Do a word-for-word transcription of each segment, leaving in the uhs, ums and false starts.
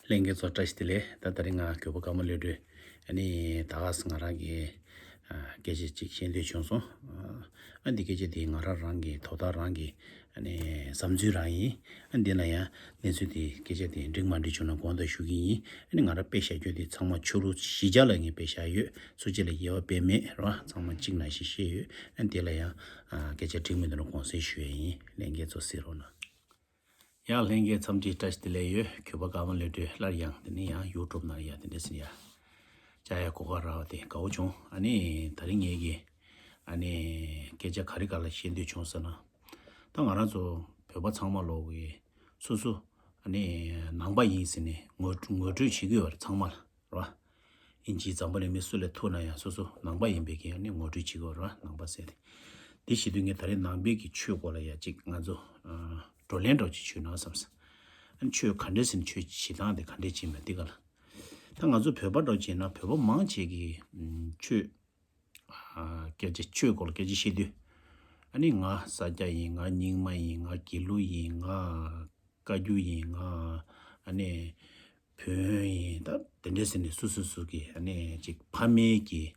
ལྷན་རྒྱས་ཚོ་བཀྲ་ཤིས་བདེ་ལེགས། ད་ད་རིང་ང་གུས་པ་ཀརྨ་བློ་གྲོས། ཨ་ནི་ད་ག་ས་ང་རང་གི་ཨ་སྐད་ཆ་ཅིག་བཤད་འདོད་བྱུང་སོང་། ཨ་འདི་སྐད་ཆ་འདི་ང་རང་རང་གི་དོ་བདག་རང་གི་ཨ་ནི་བསམ་ཚུལ་རང་ཡིན། ཨ་འདི་ལ་ཡང་གནས་ཚུལ་འདི་སྐད་ཆ་འདི་འགྲིག་མ་འགྲིག་བྱུང་ན་དགོངས་དག་ཞུ་གི་ཡིན། ཨ་ནི་ང་རང་དཔེ་བཞག་རྒྱུ་འདི་ཚང་མ་ཆོས་ལུགས་གཞིས་ཆགས་ལ་ངས་དཔེ་བཞག་ཡོད། སུ་གཅིག་ལ་དབྱེ་བ་དཔེ་མེད་རེད་བ། ཚང་མ་གཅིག་ནང་བཞིན་བཤད་ཡོད། ཨ་འདི་ལ་ཡང་ཨ་སྐད་ཆ་འགྲིག་མི་འདུག་ན་དགོངས་སེལ་ཞུ་ཡ་ཡིན། ལྷན་རྒྱས་ཚོ་གཟིགས་རོགས་གནང་། ཡང་ལྷན་རྒྱས་འཚམས་འདྲི་བཀྲ་ཤིས་བདེ་ལེགས་ཡོད། གུས་པ་ཀརྨ་བློ་གྲོས་སླར་ཡང་དེ་ནས་ཡང་ཡུ་ཊུབ་ནང་ཡ་དེ་འདྲ་ཟེར་ཡ་བཅར་ཡ་གོ་སྐབས་རག་པ་དེ་དགའ་བོ་བྱུང་། ཨ་ནི་ད་རིང་ངེད་ཀྱི་ཨ་ནི་སྐད་ཆ་ག་རེ་ག་ལ་བཤད་འདོད་བྱུང་ཟེར་ན། ད་ང་རང་ཚོ་བོད་པ་ཚང་མ་ལོག་གི་སོ་སོ་ཨ་ནི་ནང་པ་ཡིན་ཟེར་ནས་ངོ་ངོ་སྤྲོད་བྱེད་ཀྱི་ཡོད་རེད་ཚང་མ་ལ། རེད་བ། ཨིན་ཇི་འཛམ་བུ་གླིང་མི་སུ་ལ་ཐུག་ན་ཡང་སོ་སོ་ནང་པ་ཡིན་པའི་གི་ཨ་ནི་ངོ་སྤྲོད་བྱེད་དགོས་རེད་བ། ནང་པ་ཟེར་ཏེ། དེ་བྱེད་དུས་ངས་ད་རེས་ནང་པའི་གི་ཆོས་སྐོར་ལ་ཡ་གཅིག་ང་ཚོ་ཨ་བགྲོ་གླེང་འདྲ་བོ་ཅིག་བྱུང་ན་བསམ་སོང་། ཨ་ནི་ཆོས་ག་འདྲ་ཟེར་ན་ཆོས་བྱེད་སྟངས་དེ་ག་འདྲ་ཅིག་མེད་དེ་ག་ལ། ད་ང་ཚོ་བོད་པ་འདྲ་བོ་བྱས་ན་བོད་པ་མང་ཆེ་གི་ཨམ་ཆོས་ཨ་སྐད་ཆ་ཆོས་སྐོར་ལ་སྐད་ཆ་བཤད་དུས། ཨ་ནི་ང་ས་སྐྱ་ཡིན། ང་རྙིང་མ་ཡིན། ང་དགེ་ལུགས་ཡིན། ང་བཀའ་བརྒྱུད་ཡིན། ང་ཨ་ནི་བོན་ཡིན། ད་དེ་འདྲ་ཟེར་ནས་སོ་སོ་སོ་གི་ཨ་ནི་ཅིག་ཕ་མེས་ཀྱི་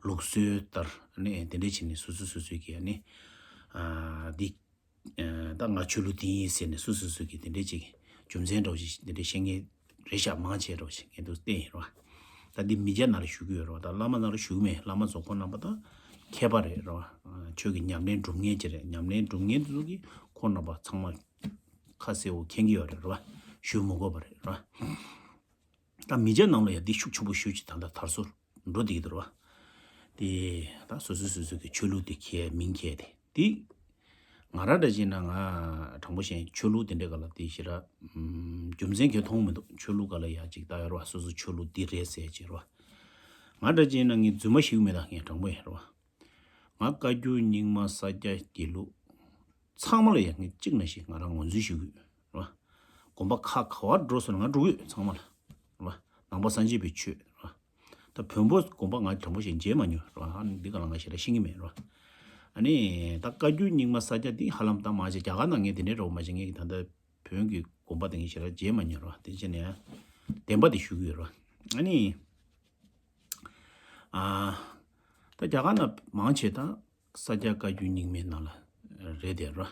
ལུགས་སྲོལ་ལྟར་ཨ་ནི་དེ་འདྲ་བྱས་ནས་སོ་སོ་སོ་སོ་གི་ཨ་ནི་ཨ་འདི་ཨ་ད་ང་ཆོས་ལུགས་འདི་ཡིན་ཟེར་ནས་སོ་སོ་སོ་གི་དེ་འདྲ་ཅིག་རྒྱུ་མཚན་འདྲ་བོ་ཞིག་དེ་འདྲ་བཤད་མཁན་རེད་ཤག་མང་ཆེ་འདྲ་བོ་ཞིག་ངས་འདུག་བལྟས་ཡིན་རོ། ད་འདི་མི་སྐྱ་ནང་ལ་ཞུགས་ཀྱི་ཡོད་རོ། ད་བླ་མ་ནང་ལ་ཞུགས་མེད། བླ་མ་ཚོ་ཁོ་རྣམ་པ་ད་མཁས་པ་རེད་རོ། ཆོས་ཀྱི་ཉམས་ལེན་སྒྲུབ་མཁན་ཅིག་རེད། ཉམས་ལེན་སྒྲུབ་མཁན་དེ་ཚོ་གིས་ཁོ་རྣམ་པ་ཚང་མ་ཁ་གསལ་བོ་མཁྱེན་གྱི་ཡོད་རེད་རོ། ཞུ་མི་དགོས་པ་རེད་རོ། ད་མི་སྐྱ་ནང་ལ་ཡང་འདི་ཤུགས་ཆེན་པོ་ཞེ་ཅིག་ད་ལྟ་དར་སོང་འགྲོ་བསྡད་ཀྱི་འདུག་རོ། དེ་ད་སོ་སོ་སོ་སོ་གི་ཆོས་ལུགས་དེ་མཁས་མིན་མཁས་དེ་དེ། ང་རང་འདྲ་བྱས་ན་ང་དྲང་པོ་བཤད་ཆོས་ལུགས་དེ་འདྲའི་སྒང་ལ་དེ་ཞེ་དྲག་ཨམ་རྒྱུ་མཚན་གང་ཡང་མཐོང་མི་འདུག་ཆོས་ལུགས་སྒང་ལ་ཡ་ཅིག་ལྟ་ཡོད་རོ། སོ་སོ་ཆོས་ལུགས་འདི་རེད་ཟེར་ཅིག་རོ། ང་འདྲ་བྱས་ན་ངས་རྫུན་མ་ཞིག་མེད། ད་ངས་དྲང་པོ་ཡིན་རོ། ང་བཀའ་བརྒྱུད་རྙིང་མ་ས་སྐྱ་དགེ་ལུགས་ཚང་མ་ལ་ཡ་ངས་གཅིག་ནང་བཞིན་ང་རང་ངོས་འཛིན་ཞུ་གི་ཡོད་རོ། དགོན་པ་ཁག་ག་བར་འགྲོ་སོང་ན་ང་འགྲོ་གི་ཡོད་ཚང་མ་ལ་རོ། ནང་པ་སངས་རྒྱས་པའི་ཆོས་རོ། ད་བོན་པོ་དགོན་པ་ང་དྲང་པོ་བཤད་མཇལ་མ་མྱོང་རོ། ཨ་ནི་འདི་ག་ལ་ང་ཞེ་དྲག་ཤེས་ཀྱི་མེད་རོ། ཨ་ནི་ད་བཀའ་བརྒྱུད་རྙིང་མ་ས་སྐྱ་འདི་ཧ་ལམ་ད་མ་བྱས་རྒྱ་གར་ནང་ངས་དེ་འདྲའི་རོ་མ་བྱས་ངས་ད་ལྟ་བོན་གྱི་དགོན་པ་དེ་ངས་ཞེ་དྲག་མཇལ་མ་མྱོང་རོ། དེ་བྱས་ནས་བདེན་པ་དེ་ཞུ་གི་ཡོད་རོ། ཨ་ནི་ཨ་ད་རྒྱ་གར་ནང་མང་ཆེ་ད་ས་སྐྱ་བཀའ་བརྒྱུད་རྙིང་མའི་ནང་ལ་རེད་དེ་རོ།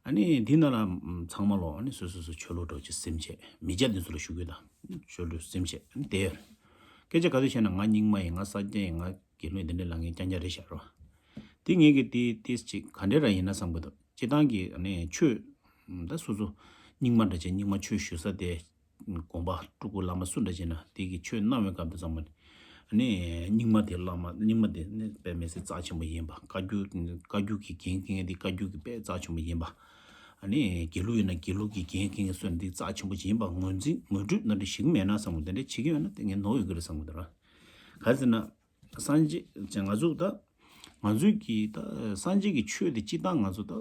ཨ་ནི་འདི་ནང་ལ་ཚང་མ་ལོ་ཨ་ནི་སོ་སོ་སོ་ཆོས་ལུགས་འདྲ་བོ་ཅིག་སེམས་བྱས་མི་སྐྱ་འདི་ཚོ་ལ་ཞུ་གི་དང་ཆོས་ལུགས་སེམས་བྱས་ཨ་ནི་དེ་ཡོད་རེད། སྐད་ཆ་ག་དུས་བཤད་ན་ང་རྙིང་མ་ཡིན། ང་ས་སྐྱ་ཡིན། ང་དགེ་ལུགས་ཡིན། འདི་འདྲ་ལབ་མཁན་རྐྱང་རྐྱང་རེད་ཤག་རོ། དེ་ངེད་ཀྱི་དེ་ཏིས་ཅིག་ག་འདྲ་ར་ཡིན་ན་བསམ་གི་འདུག་སྤྱིར་བཏང་གི་ཨ་ནི་ཆོས་ད་སོ་སོ་རྙིང་མ་འདྲ་བྱས་རྙིང་མ་ཆོས་ཞུ་ས་དེ་དགོན་པ་སྤྲུལ་སྐུ་བླ་མ་སུ་འདྲ་བྱས་ན་དེ་གི་ཆོས་གནང་བའི་སྐབས་དུ་ཚང་མ་ནི་རྙིང་མ་དེ་བླ་མ་རྙིང་མ་དེ་ནི་དཔེ་མི་སྲིད་རྩ་ཆེན་པོ་ཡིན་པ། བཀའ་བརྒྱུད་བཀའ་བརྒྱུད་ཀྱི་འགན་འཁྱེར་མཁན་དེ་བཀའ་བརྒྱུད་ཀྱི་དཔེ་རྩ་ཆེན་པོ་ཡིན་པ། ཨ་ནི་དགེ་ལུགས་ཡིན་ན་དགེ་ལུགས་ཀྱི་འགན་འཁྱེར་མཁན་སུ་ཡིན་ན་དེ་རྩ་ཆེན་པོ་ཡིན་པ་ངོས་འཛིན་ངོས་སྤྲོད་ནང་དེ་ཞིག་མེད་ན་བསམ་གི་འདུག་དེ་འདྲ་བྱེད་ཀྱི་ཡོད་ན་དེ་ངས་ནོར་ཡོད་ཀྱི་རེད་བསམ་གི་འདུག་ར། ག་རེ་ཟེར་ན། སངས་རྒྱས་ང་ཚོ་ད་ང་ཚོའི་གི་ད་སངས་རྒྱས་ཀྱི་ཆོས་དེ་སྤྱིར་བཏང་ང་ཚོ་ད་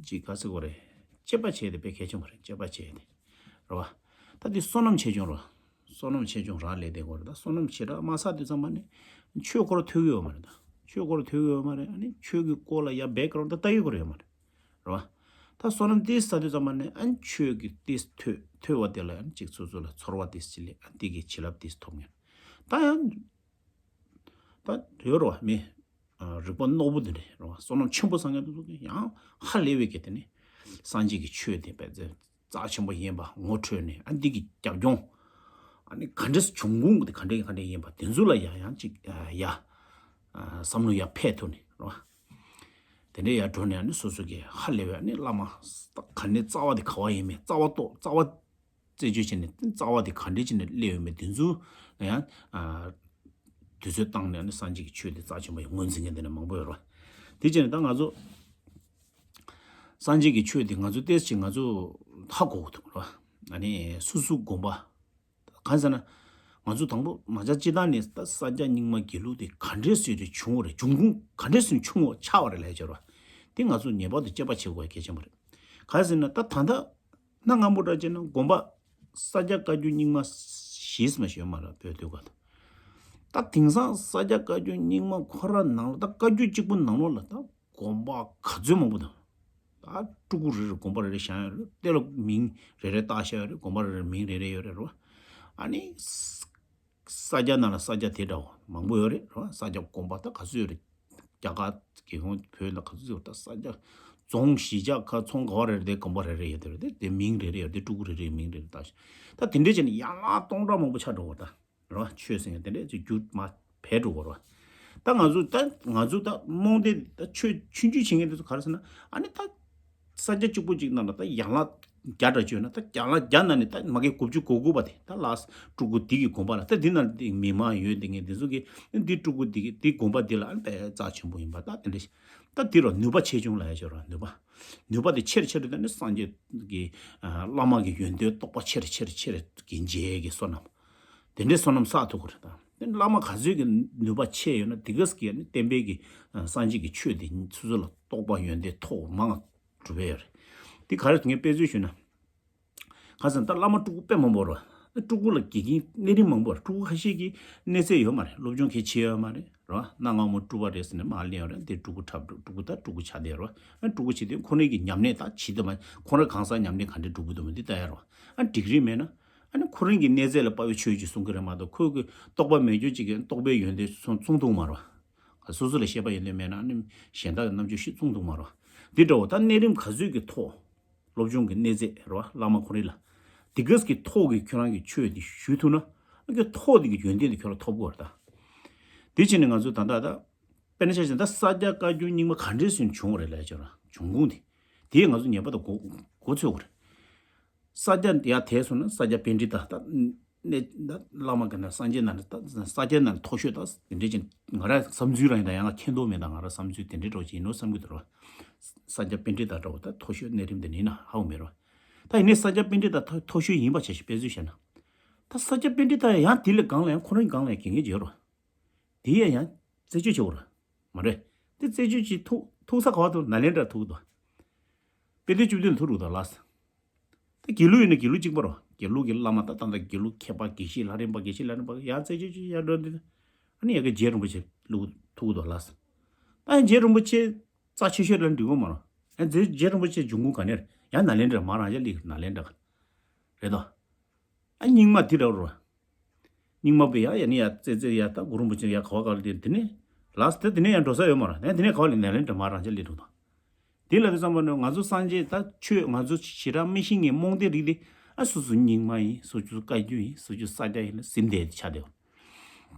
ཅིག་ག་ཟེར་དགོས་རེད། དཔྱད་པ་བྱས་ཏེ་དཔེ་གལ་ཆེན་པོ་རེད། དཔྱད་པ་བྱས་ཏེ་རེད་བ། ད་དེ་བསོད་ནམས་ཆེ་ཆུང་རེད་བ། བསོད་ནམས་ཆེ་ཆུང་རག་ལས་དེ་དགོས་རེད། ད་བསོད་ནམས་ཞེ་དྲག་མ་བསགས་དུས་ཙམ་པ་ནས་ཆོས་སྐོར་ཐོས་ཀྱི་ཡོད་མ་རེད། ད་ཆོས་སྐོར་ཐོས་ཀྱི་ཡོད་མ་རེད། ཨ་ནི་ཆོས་ཀྱི་སྐོར་ལ་ཡ་བེག་གི་རོགས་ད་ལྟ་ཡོད་ཀྱི་རེད་ཡོད་མ་རེད་རེད་བ། ད་བསོད་ནམས་ཏིས་བསགས་དུས་ཙམ་པ་ནས་ཨ་ནི་ཆོས་ཀྱི་ཏིས་ཐོས་ཐོས་པ་དེ་ལ་ཨ་ནི་ཅིག་སོ་སོ་ལ་ཚོར་བ་ཏིས་ཅིག་སླེབས། ཨ་ནི་དེ་གི་བྱིན་རླབས་ཏིས་ཐོབ་ངེས། ད་ཡང་ད་ཡོད་རེད་བ། མི་རིག་པ་རྣོ་པོ་དེ་འདྲ་རེད་བ། བསོད་ནམས་ཆེན་པོ་བསགས་མཁན་དེ་ཚོ་གི་ཡང་ཧ་ལས་པའི་གི་དེ་ནི་སངས་རྒྱས་ཀྱི་ཆོས་དེ་དཔེ་རྩ་ཆེན་པོ་ཡིན་པ་ངོ་འཕྲོད་ནས། ཨ་འདི་གི་རྒྱབ་ལྗོངས་ཨ་ནི་ག་འདྲས་བྱུང་ཁུངས་དེ་ག་འདྲས་ག་འདྲས་ཡིན་པ་དེ་ཚོ་ལ་ཡང་ཡང་ཅིག་ཡ་བསམ་བློ་ཡར་འཕེལ་ཐུབ་ནས་རེད་བ། དེ་འདྲས་ཡར་འགྲོ་ནས་ཨ་ནི་སོ་སོ་གི་ཧ་ལས་པའི་ཨ་ནི་བླ་མ་ག་ནས་རྩ་བ་དེ་ག་བ་ཡིན་མིན། རྩ་བ་རྟོགས། རྩ་བ་རྩད་གཅོད་བྱས་ནས་རྩ་བ་དེ་ག་འདྲས་བྱས་ནས་སླེབས་ཡོད་མེད་དེ་ཚོ་ལ་ཡང་དུས་ཚོད་བཏང་ནས་ཨ་ནི་སངས་རྒྱས་ཀྱི་ཆོས་དེ་རྩ་ཆེན་པོ་ཡང་ངོས་འཛིན་མཁན་དེ་འདྲ་མང་པོ་ཡོད་རེད་བ། དེ་བྱས་ནས་ད་ང་ཚོ་སངས་རྒྱས་ཀྱི་ཆོས་དེ་ང་ཚོ་ཏོག་ཙམ་ང་ཚོ་ཧ་གོ་གི་འདུག་རེད་བ། ཨ་ནི་སོ་སོའི་དགོངས་པ། གང་ཟེར་ན། ང་ཚོ་དང་པོ་མ་ཆ་སྤྱིར་བཏང་ནས་ད་ས་སྐྱ་རྙིང་མ་དགེ་ལུགས་དེ་ག་འདྲས་སེ་རེ་བྱུང་བ་རེད། འབྱུང་ཁུངས་ག་འདྲས་སེ་བྱུང་བ་ཆགས་པ་རེད་ལབ་ཡ་ཅིག་ཡོད་རེད་བ། དེ་ང་ཚོ་ངེས་པར་དུ་དཔྱད་པ་བྱེད་དགོས་གལ་ཆེན་པོ་རེད། གང་ཟེར་ན་ད་ད་ལྟ་གནའ་སྔ་མོ་འདྲ་བྱས་ན་དགོན་པ་ས་སྐྱ་བཀའ་བརྒྱུད་རྙིང་མ་ཞེས་མ་ཞིག་ཡོད་མ་རེད་བོད་དུས་སྐབས་དུ། ད་དེང་སང་ས་སྐྱ་བཀའ་བརྒྱུད་རྙིང་མ་ཁོ་ར་ནང་ལ་ད་བཀའ་བརྒྱུད་གཅིག་པུ་ནང་ལོགས་ལ་ད་དགོན་པ་ག་ཚོད་མང་པོ་དང་། ད་སྤྲུལ་སྐུ་རེ་རེ་དགོན་པ་རེ་རེ་བཞེངས་ཡོད་རེད། དེ་ལ་མིང་རེ་རེ་བཏགས་བཞག་ཡོད་རེད། དགོན་པ་རེ་རེ་མིང་རེ་རེ་ཡོད་རེད་རོ། ཨ་ནི་ས་སྐྱ་ནང་ལ་ས་སྐྱ་དེ་འདྲ་བོ་མང་པོ་ཡོད་རེད་རོ། ས་སྐྱ་དགོན་པ་ད་ག་ཚོད་ཡོད་རེད། རྒྱ་གར་རྒྱལ་ཡོངས་བོད་ལ་ག་ཚོད་ཡོད་རེད། ད་ས་སྐྱ་རྫོང་གཞིས་ཆགས་ཁག་ཚོང་ག་བ་རེ་རེ་དེ་དགོན་པ་རེ་རེ་ཡོད་དེ་རེད། དེ་དེ་མིང་རེ་རེ་ཡོད་དེ། སྤྲུལ་སྐུ་རེ་རེའི་མིང་རེ་རེ་བཏགས་ཤག་ད་དེ་འདྲས་བྱས་ནས་ཡན་ལག་སྟོང་ཕྲག་མང་པོ་ཆགས་འགྲོ་བ་ད། རེད་བ། ཆོས་ཟེར་མཁན་དེ་འདྲས་ཅིག་རྒྱུ་མ་བས་འགྲོ་གི་རེད་བ། ད་ང་ཚོ་ད་ང་ཚོ་ད་རྨོངས་དད་ད་ཆོས་ཆུང་ཆུང་བྱེད་མཁན་དེ་ཚོ་ག་རེ་ཟེར་ན། ཨ་ནི་ད་ས་ཆ་གཅིག་པོ་གཅིག་ནང་ལ་ད་ཡན་ལག་བརྒྱ་འདྲ་བཅོས་ན། ད་ཡན་ལག་བརྒྱ་ནང་ནས་ད་མ་གི་དགུ་བཅུ་གོ་དགུ་པ་དེ་ད་ལ་སྤྲུལ་སྐུ་འདི་གི་དགོན་པ་ལ། ད་འདི་ནང་དེ་མི་མང་ཡོད་དེ་ངས་དེ་ཚོ་གི་འདི་སྤྲུལ་སྐུ་འདི་གི་འདི་དགོན་པ་འདི་ལ་ཨ་ནི་དཔེ་རྩ་ཆེན་པོ་ཡིན་པ། ད་དེ་འདྲ་ཞིག་ད་འདི་རུ་ནུས་པ་ཆེ་ཆུང་ལ་ཡ་ཆོག་ར། ནུས་པ་ནུས་པ་དེ་ཆེ་རུ་ཆེ་རུ། ད་ནི་སངས་རྒྱས་ཀྱི་ཨ་བླ་མ་གི་ཡོན་ཏན་རྟོགས་པ་ཆེ་རུ་ཆེ་རུ་ཆེ་རུ་གི་མཇལ་གྱི་བསོད་ནམས། དེ་འདྲའི་བསོད་ནམས་བསགས་ཐུབ་ཀྱི་རེད། ད་དེ་བླ་མ་ག་ཚོད་ཀྱི་ནུས་པ་ཆེ་ཡོད་ན་དེ་ག་ཙམ་གྱིས་ནི་བསྟན་པའི་གི་ཨ་སངས་རྒྱས་ཀྱི་ཆོས་དེ་སོ་སོ་ལ་རྟོགས་པ་ཡོན་ཏན་ཐོག་མང་གྲུབ་པ་ཡོད་རེད། དེ་ག་རེ་ངས་དཔེ་མཚོན་ཞུས་ན། ཁ་སང་ད་བླ་མ་སྤྲུལ་སྐུ་དཔེ་མང་པོ་རེད། སྤྲུལ་སྐུ་ལ་དགེ་རྒན་གནས་རིམ་མང་པོ་རེད། སྤྲུལ་སྐུ་ཁ་ཤས་ཀྱི་གནས་ཚད་ཡོད་མ་རེད། སློབ་སྦྱོང་གལ་ཆེ་ཡོད་མ་རེད་རོ། གནའ་སྔ་མོ་སྤྲུལ་པ་རེད་ཟེར་ནས་མར་གླེང་ཡོད་རེད། དེ་སྤྲུལ་སྐུ་འཁྲབ་འགྲོ། སྤྲུལ་སྐུ་ད་སྤྲུལ་སྐུ་ཆགས་བསྡད་རོ། ཨ་སྤྲུལ་སྐུ་བྱེད་དུས་ཁོ་རང་གི་ཉམས་ལེན་ད་བྱེད་དུ་མ། ཁོ་རང་གང་ཟག་ཉམས་ལེན་ག་འདྲས་འགྲོ་གི་འདུག་མི་འདི་ལྟ་ཡ་རོ། ཨ་ཌིག་རི་མེད་ན། ཨ་ནི་ཁོ་རང་གི་གནས་ཚད་ལ་དཔག་པའི་ཆོས་ཅིག་གསུང་གི་རེད་མ་གཏོགས། ཁོས་གི་རྟོགས་པ་མེད་རྒྱུ་ཅིག་གི་རྟོགས་པའི་ཡོན་ཏན་གསུང་གསུང་ཐུབ་མ་རོ། སོ་སོ་ལ་ཤེས་པ་ཡོན་ཏན་མེད་ན་ཨ་ནི་གཞན་དག་གི་རྣམ་དཔྱོད་ཤིག་གསུང་ཐུབ་མ་རོ། འདི་འདྲ་བོ་ད་གནས་རིམ་ག་ཚོད་ཀྱི་ཐོག་སློབ་སྦྱོང་གི་གནས་ཚད་རེད་བ། བླ་མ་ཁོ་རེ་ལ་དེ་ག་ཙམ་གྱི་ཐོག་གི་ཁྱོད་རང་གི་ཆོས་དེ་ཞུ་ཐུབ་ན། ཨ་ཁྱོད་ཐོག་དེ་གི་ཡོན་ཏན་དེ་ཁྱོད་ལ་ཐོབ་དགོས་རེད་ད། དེ་བྱས་ནས་ང་ཚོ་ད་ལྟ་ད་དཔེར་ན་ཆ་བཞག་ན་ད་ས་སྐྱ་བཀའ་བརྒྱུད་རྙིང་མ་ག་འདྲས་སེ་བྱུང་བ་རེད་ལབ་ཡ་ཅིག་ཡོད་ར། བྱུང་ཁུངས་དེ། དེ་ང་ཚོ་ངེས་པར་དུ་གོ་གོ་ཆོད་དགོས་རེད། ས་སྐྱ་ཡར་དེད་སོང་ན་ས་སྐྱ་པཎྜི་ཏ་ད། ནས་ད་བླ་མ་གི་ན་སངས་རྒྱས་ན་ད་ས་སྐྱ་ན་མཐོ་ཤོས་ད་དེ་འདྲས་ཅན། ང་ར་བསམ་ཚུལ་རང་ཡིན། ད་ཡང་ང་མཁྱེན་རྟོགས་མེད། ད་ང་ར་བསམ་ཚུལ་དེ་འདྲས་འདྲ་བོ་ཅིག་ཡིན་ནོ་བསམ་གྱི་འདུག་ར། ས་སྐྱ་པཎྜི་ཏ་འདྲ་བོ་ད་མཐོ་ཤོས་གནས་རིམ་དེ་ནི་ཡིན་ན་ཧ་གོ་མེད་ར། ད་ཡིན་ནའི་ས་སྐྱ་པཎྜི་ཏ་མཐོ་ཤོས་ཡིན་པ་བྱས་ཤིག་དཔེ་མཚོན་བཤད་ན། ད་ས་སྐྱ་པཎྜི་ཏ་ཡང་དེ་ལས་སྒང་ལ་ཡང་ཁོ་རང་གི་སྒང་ལ་ཡང་དགེ་རྒན་ཅིག་ཡོད་ར། དེ་ཡང་ཡང་རྩད་གཅོད་བྱེད་དགོས་ར། མ་རེད། དེ་རྩད་གཅོད་ཅིག་ཐུག་ཐུག་ས་ག་བ་ཐུག། ནཱ་ལེནྡྲར་ཐུག་འདུག་དཔེ་དེབ་བཅུ་བདུན་ཐུག་འདུག་ད་ལགས། ད་དགེ་ལུགས་ཡིན་ན་དགེ་ལུགས་གཅིག་པ་རོ། དགེ་ལུགས་ཀྱི་བླ་མ་ད་ད་ད་དགེ་ལུགས་མཁས་པ་དགེ་བཤེས་ལྷ་རམས་པ། དགེ་བཤེས་ལྷ་རམས་པ་ཡང་རྩད་གཅོད་ཅིག་ཡར་འགྲོ་འདི། ཨ་ནི་ཡ་གི་རྗེ་རིན་པོ་ཆེ་ལུགས་ཐུག་འདུག་ལགས། ད་ཡང་རྗེ་རིན་པོ་ཆེ་རྩ་ཆེ་ཤོས་ལ་འགྲིག་གི་མ་རོ། ཡང་རྗེ་རྗེ་རིན་པོ་ཆེ་འབྱུང་ཁུངས་ག་ནས་རེད། ཡང་ནཱ་ལེནྡྲར་མ་རང་ཅག་སླེབས། ནཱ་ལེནྡྲ་ག་རེད་དོ། ཨ་རྙིང་མ་དེ་འདྲ་རོ། རྙིང་མ་པས་ཡ་ཡ་ནི་ཡ་རྩེ་རྩེ་ཡ་ད་གུ་རུ་རིན་པོ་ཆེ་ཡ་ག་བ་ག་ལ་དེ་དེ་ནས་ལགས་དེ་དེ་ནས་ཡང་འགྲོ་ས་ཡོད་མ་རེད། ཡང་དེ་ནས་ག་བ་ལ་ནཱ་ལེནྡྲ་མ་རང་ཅག་སླེབས་འགྲོ་དང་། དེ་ལ་དེ་བསམ་པ་ནི་ང་ཚོ་སངས་རྒྱས་ད་ཆོས་ང་ཚོ་ཞེ་དྲག་མི་ཤེས་མཁན་རྨོངས་དད་རིགས་དེ། ཨ་སོ་སོ་རྙིང་མ་ཡིན། སོ་སོ་བཀའ་བརྒྱུད་ཡིན། སོ་སོ་ས་སྐྱ་ཡིན་ལ་ཟིན་བསྡད་དེ་ཆགས་བསྡད།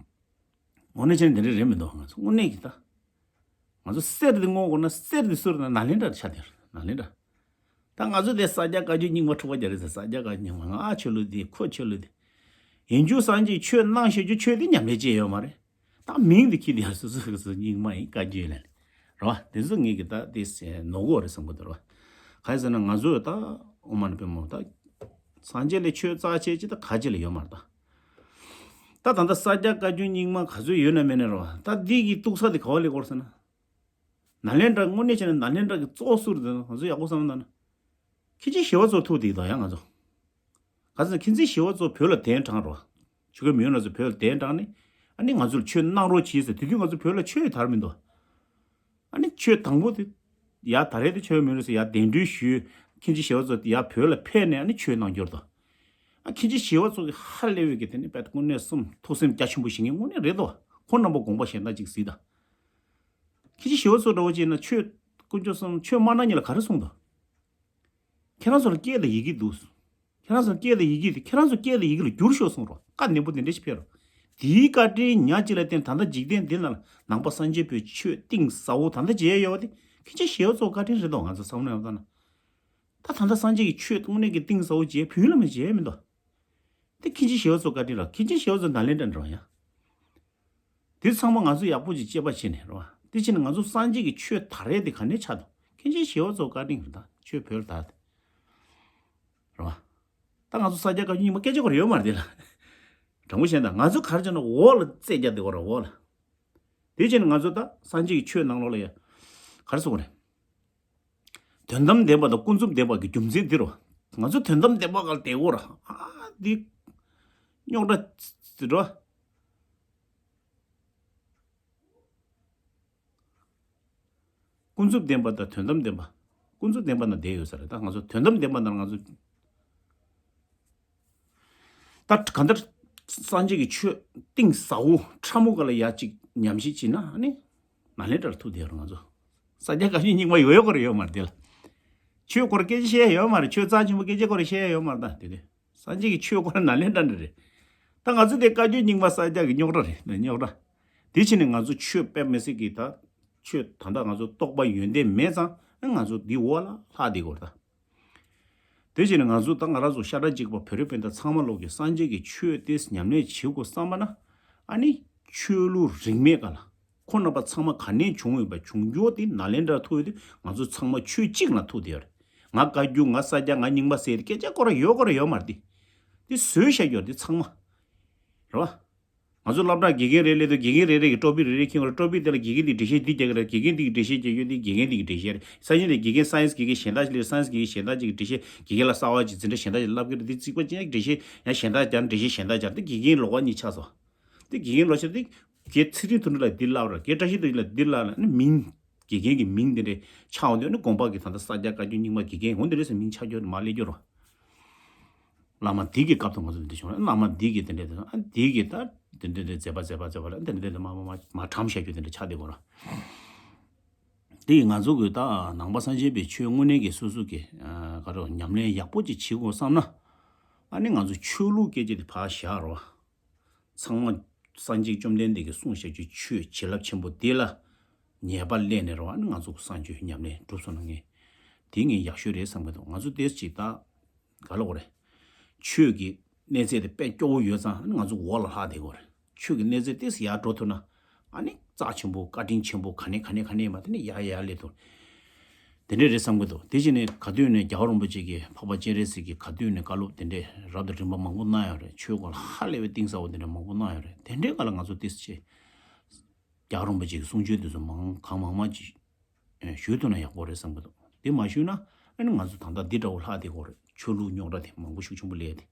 དངོས་གནས་བྱས་ན་དེ་འདྲ་རེད་མི་འདུག་ང་ཚོ་དངོས་གནས་ཀྱི་ད། ང་ཚོ་གསེར་དེ་བསྔོག་དགོས་ན་གསེར་དེ་སུ་རེད་ན་ནཱ་ལེནྡྲ་ཆགས་བསྡད་རེད། ནཱ་ལེནྡྲ། ད་ང་ཚོ་དེ་ས་སྐྱ་བཀའ་བརྒྱུད་རྙིང་མ་འཁྲུག་པ་རྒྱག་རེད་ཟེར། ས་སྐྱ་བཀའ་རྙིང་མ་ང་ཆོས་ལུགས་དེ་ཁོ་ཆོས་ལུགས་དེ། ཡིན་རྒྱུ་སངས་རྒྱས་ཆོས་གནང་ཤེས་རྒྱུ་ཆོས་དེ་ཉམས་ལེན་བྱས་ཡོད་མ་རེད། ད་མིང་དེ་ཁྱེར་དེ་ཡང་སོ་སོ་སོ་རྙིང་མ་ཡིན། བཀའ་བརྒྱུད་ལ་རེད་བ། དེ་ཚོ་ངེད་ཀྱི་ད་དེ་ནོར་གོ་རེད་བསམ་གི་འདུག་རེད་བ། ག་རེ་ཟེར་ན་ང་ཚོ་ད་ཨོཾ་མ་ཎི་པདྨེ་ད། སངས་རྒྱས་ལས་ཆོས་རྩ་ཆེ་ཅིག་ད་ག་ཅི་ལ་ཡོད་མ་རེད་ད། ད་ད་ལྟ་ས་སྐྱ་བཀའ་བརྒྱུད་རྙིང་མ་ག་ཚོད་ཡོད་ན་མེད་ན་རེད་བ། ད་འདི་གི་གཏུག་ས་དེ་ག་བ་ལས་སྐོར་ཟེར་ན། ནཱ་ལེནྡྲ་དངོས་གནས་བྱས་ན་ནཱ་ལེནྡྲ་གི་གཙོ་བོ་སུ་རེད་ཟེར་ན། ང་ཚོ་ཡག་པོ་བསམ་བློ་བཏང་ན། མཁན་ཆེན་ཞི་བ་འཚོ་ཐུག་དེ་དང་ཡང་ང་ཚོ། ག་ཚོད་མཁན་ཆེན་ཞི་བ་འཚོ་བོད་ལ་གདན་དྲངས་རོགས། ཆོས་སྐད་མི་ཡོང་ན་ཚོ་བོད་ལ་གདན་དྲངས་ནས། ཨ་ནི་ང་ཚོ་ལ་ཆོས་གནང་རོགས་གྱིས་ཟེར། དེ་དུས་ང་ཚོ་བོད་ལ་ཆོས་དར་མི་འདུག་ཨ་ནི་ཆོས་དང་པོ་དེ། ཡ་ད་རེས་དེ་ཆོས་མི་རུང་ཟེར་ཡ་གདན་འདྲེན་ཞུས། མཁན་ཆེན་ཞི་བ་འཚོ་དེ་ཡ་བོད་ལ་ཕེབས་ནས་ཨ་ནི་ཆོས་གནང་རྒྱུར་དང་། ཨ་མཁན་ཆེན་ཞི་བ་འཚོ་གི་ཧ་ལས་པའི་གི་དེ་ནི་དཔེ་དངོས་གནས་སེམས་ཐུགས་སེམས་རྒྱ་ཆེན་པོ་ཞིག་ངས་དངོས་གནས་རེད་དོ། ཁོ་རྣམ་པ་དགོངས་པ་གཞན་དག་ཅིག་གཟིགས་དང་། མཁན་ཆེན་ཞི་བ་འཚོ་འདྲ་བོ་ཅིག་ཡིན་ན་ཆོས་དཀོན་མཆོག་གསུམ་ཆོས་མ་གནང་མཁན་ལ་ག་རེ་གསུངས་དང་། ཁྱེད་རང་ཚོ་ལ་སྐད་དང་ཡི་གེ་འདུག་ཁྱེད་རང་ཚོ་སྐད་དང་ཡི་གེ་དེ་ཁྱེད་རང་ཚོ་སྐད་དང་ཡི་གེ་ལ་བསྒྱུར་ཤོག་གསུངས་རོགས། བཀའ་ནན་པོ་དེ་འདྲ་ཞིག་ཕེབས་རོགས། དེའི་བཀའ་དྲིན་ཉག་གཅིག་ལ་བརྟེན་ད་ལྟ་འཇིག་རྟེན་འདི་ན་ལ་ནང་པ་སངས་རྒྱས་པའི་ཆོས་གཏིང་ཟབ་པོ་ད་ལྟ་མཇལ་ཡོད་པ་དེ་མཁན་ཆེན་ཞི་བ་འཚོ་བཀའ་དྲིན་རེད་དོ། ང་ཚོ་བསམ་བློ་ཡང་བཏང་ན། ད་ད་ལྟ་སངས་རྒྱས་ཀྱི་ཆོས་དངོས་གནས་ཀྱི་གཏིང་ཟབ་པོ་མཇལ་བོད་ལ་མི་མཇལ་མི་འདུག་དེ་མཁན་ཆེན་ཞི་བ་འཚོ་བཀའ་དྲིན་རེད། མཁན་ཆེན་ཞི་བ་འཚོ་ནཱ་ལེནྡྲ་འགྲོ་ཡ། དེ་ཚང་མ་ང་ཚོ་ཡག་པོ་ཅིག་དཔྱད་པ་བྱས་ནས་རེད་བ། དེ་བྱས་ནས་ང་ཚོ་སངས་རྒྱས་ཀྱི་ཆོས་དར་ཡས་དེ་ག་ནས་ཆགས་འདུག་མཁན་ཆེན་ཞི་བ་འཚོ་བཀའ་དྲིན་རེད། ད་ཆོས་བོད་ལ་དར་ཏེ་རེད་བ། ད་ང་ཚོ་ས་སྐྱ་བཀའ་བརྒྱུད་རྙིང་མ་སྐད་ཆ་གོ་རེ་ཡོད་མ་རེད་དེ་ལ། དྲང་པོ་བཤད་ན་ང་ཚོ་ག་རེ་བྱས་ན་འོག་ལ་རྩེད་རྒྱག་དེ་གོ་ར་འོག་ལ། དེ་བྱས་ནས་ང་ཚོ་ད་སངས་རྒྱས་ཀྱི་ཆོས་ནང་ལོགས་ལ་ཡ། ག་རེ་ཟེར་དགོས་རེད། དོན་དམ་བདེན་པ་དང་ཀུན་རྫོབ་བདེན་པ་གི་རྒྱུ་མཚན་འདི་རོ། ང་ཚོ་དོན་དམ་བདེན་པ་ག་ལ་དེ་གོ་ར། ཨ་འདི་རྙོག་དྲ་ཟེར་རོ། ཀུན་རྫོབ་བདེན་པ་དང་དོན་དམ་བདེན་པ། ཀུན་རྫོབ་བདེན་པ་ན་བསྡད་ཡོད་ས་རེད། ད་ང་ཚོ་དོན་དམ་བདེན་པ་ན་ང་ཚོ། ད་གང་ལྟར་སངས་རྒྱས་ཀྱི་ཆོས་གཏིང་ཟབ་པོ་ཕྲ་མོ་ག་ལ་ཡ་གཅིག་ཉམས་ཞིབ་བྱས་ན་ཨ་ནི་ནཱ་ལེནྡྲར་ཐུག་བསྡད་ཡོད་རེད་ང་ཚོ། ས་སྐྱ་བཀའ་བརྒྱུད་རྙིང་མ་ཡོད་ཡོད་ག་རེ་ཡོད་མ་རེད་དེ་ལ། ཆོས་སྐོར་སྐད་ཆ་བཤད་ཡ་ཡོད་མ་རེད། ཆོས་རྩ་ཆེན་པོ་སྐད་ཆ་སྐོར་བཤད་ཡ་ཡོད་མ་རེད། ད་དེ་དུས་སངས་རྒྱས་ཀྱི་ཆོས་སྐོར་ནཱ་ལེནྡྲ་འདྲ་རེད། ད་ང་ཚོ་དེ་བཀའ་བརྒྱུད་རྙིང་མ་ས་སྐྱ་གི་རྙོག་དྲ་རེད། རྙོག་དྲ། དེ་ཕྱིན་ནས་ང་ཚོ་ཆོས་དཔེ་མི་སྲིད་ཀྱི་ད་ཆོས་ད་ལྟ་ང་ཚོ་རྟོགས་པ་ཡོན་ཏན་མེད་ཙང་ང་ཚོ་འདི་འོག་ལ་ལྷག་བསྡད་ཡོད་རེད་ད། དེ་བྱས་ནས་ང་ཚོ་ད་ང་རང་ཚོ་ཤ་ཁྲག་གཅིག་པ་བོད་རིགས་སྤུན་ཟླ་ཚང་མ་ལོག་གི་སངས་རྒྱས་ཀྱི་ཆོས་དེ་ཉམས་ལེན་བྱེད་དགོས་བསམ་པ་ན། ཨ་ནི་ཆོས་ལུགས་རིས་མེད་ག་ལ་ཁོང་རྣམ་པ་ཚང་མ་ག་ནས་བྱུང་ཡོད་པ་བྱུང་རྒྱུ་དེ་ནཱ་ལེནྡྲར་ཐུག་ཡོད་དུས་ང་ཚོ་ཚང་མ་ཆོས་གཅིག་ལ་ཐུག་བསྡད་ཡོད་རེད། ང་བཀའ་བརྒྱུད་ང་ས་སྐྱ་ང་རྙིང་མ་ཟེར་ཏེ་སྐད་ཆ་སྐོར་ཡོད་སྐོར་ཡོད་མ་རེད་དེ། དེ་བཟོས་བཞག་ཡོད་རེད་དེ་ཚང་མ། རེད་བ། ང་ཚོ་སློབ་གྲྭར་དགེ་རྒན་རེ་སླེབས་དུས་དགེ་རྒན་རེ་རེ་གིས་ཀྲོ་པི་རེ་རེ་ཁྱེར་བ་རེད། ཀྲོ་པི་དེ་ལ་དགེ་རྒན་དེས་འགྲེལ་བཤད་འདི་རྒྱག་གི་རེད། དགེ་རྒན་དེ་གིས་འགྲེལ་བཤད་རྒྱག་རྒྱུ་དེ་དགེ་རྒན་དེ་གི་འགྲེལ་བཤད་རེད། སང་ཉིན་ནས་དགེ་རྒན་science དགེ་རྒན་གཞན་དག་ཅིག་སླེབས། science དགེ་རྒན་གཞན་དག་ཅིག་གིས་འགྲེལ་བཤད་དགེ་རྒན་ལ་གསར་བ་ཅིག་འཛིན་གྲྭ་གཞན་དག་ཅིག་བསླབ་ཀྱི་རེད། དེ་རྩིག་པ་ཅན་འགྲེལ་བཤད་ཡང་གཞན་དག་རྒྱག་འགྲེལ་བཤད་གཞན་དག་རྒྱག་དེ་དགེ་རྒན་ལོག་པ་གཉིས་ཆགས་སོང་། དེ་དགེ་རྒན་ལོག་ཕྱིར་དེ་གའི་ཚེ་རིང་དོན་གྲུབ་ལ་འདི་བསླབ་ར་གའི་བཀྲ་ཤིས་དོན་གྲུབ་ལ་འདི་བསླབ་ར་ནི་མིང་དགེ་རྒན་གྱི་མིང་དེ་འདྲས་ཆགས་འོང་དུས་ནི་དགོངས་པ་གི་ད་ལྟ་ས་སྐྱ་བཀའ་བརྒྱུད་རྙིང་མ་དགེ་རྒན་འོང་དེ་འདྲས་སུ་མིང་ཆགས་རྒྱུ་མ་སླེབས་རྒྱུ་རོ། བླ་མ་འདི་གི་སྐབས་དུ་ང་ཚོ་འདི་བྱུང་ན་བླ་མ་འདི་གི་དེ་འདྲས་དེ་ཨ་འདི་གི་ད་དེ་འདྲས་དེ་མཛད་པ་མཛད་པ་མཛད་པ་ལ་དེ་འདྲས་དེ་མ་མ་མ་མ་གྲམ་བཤད་རྒྱུ་དེ་འདྲས་ཆགས་བསྡད་དགོས་ར། དེ་ཡིས་ང་ཚོ་གི་ད་ནང་པ་སངས་རྒྱས་པའི་ཆོས་དངོས་གནས་ཀྱི་སོ་སོ་གི་ག་རེ་ཉམས་ལེན་ཡག་པོ་ཅིག་བྱེད་དགོས་བསམ་ན། ཨ་ནི་ང་ཚོ་ཆོས་ལུགས་སྐད་ཆ་དེ་ཕར་བཞག་རོགས། ཚང་མ་སངས་རྒྱས་བཅོམ་ལྡན་འདས་ཀྱིས་གསུངས་བཞག་རྒྱུ་ཆོས་བྱིན་རླབས་ཆེན་པོ་དེ་ལ་ཉེས་པ་སླེབས་ནས་རེད་བ། ཨ་ནི་ང་ཚོ་གསང་སྤྱོད་ཉམས་ལེན་གྲུབ་སོང་ན་ངས་དེ་ངས་ཡག་ཤོས་རེད་བསམ་གི་འདུག་ང་ཚོ་དེ་ཅིག་ད་ག་ལ་གོ་རེད། ཆོས་ཀྱི་གནས་ཚད་དེ་དཔེ་སྐྱོ་བོ་ཡོད་ཙང་ཨ་ནི་ང་ཚོ་འོག་ལ་ལྷག་བསྡད་གོ་རེད། ཆོས་ཀྱི་གནས་ཚད་དེ་ཡར་འགྲོ་ཐུབ་ན་ཨ་ནི་རྩ་ཆེན་པོ་བཀའ་དྲིན་ཆེན་པོ་ག་ནས་ག་ནས་ག་ནས་མ་དེ་ནས་ཡར་ཡར་སླེབས་ཐུབ། དེ་འདྲས་རེད་བསམ་གྱི་འདུག་དེ་བཞིན་ནས་ག་དུས་ནས་རྒྱལ་བ་རིན་པོ་ཆེ་གིས་འཕགས་པ་སྤྱན་རས་གཟིགས་ཀྱིས་ག་དུས་ནས་བཀའ་སློབ་དེ་འདྲས་རབ་དང་རིམ་པ་མང་པོ་གནང་ཡོད་རེད། ཆོས་སྐོར་ལ་ཧ་ལས་པའི་གཏིང་ཟབ་པོ་དེ་འདྲས་མང་པོ་གནང་ཡོད་རེད། དེ་འདྲའི་སྐབས་ལ་ང་ཚོ་ཏོག་ཙམ་རྒྱལ་བ་རིན་པོ་ཆེ་གི་གསུང་ཆོས་དེ་ཚོ་མང་གང་མང་མང་ཅིག་ཞུ་ཐུབ་ན་ཡག་པོ་རེད་བསམ་གྱི་འདུག་དེ་མ་ཞུས་ན་ཨ་ནི་ང་ཚོ་ད་ལྟ་འདི་འདྲ་བོ་ལྷག་བསྡད་ཀྱི་ཡོད་རེད། ཆོས་ལུགས་རྙོག་དྲ་དེ་མང་པོ་ཤུགས་ཆེན་པོ་སླེབས་ཏེ།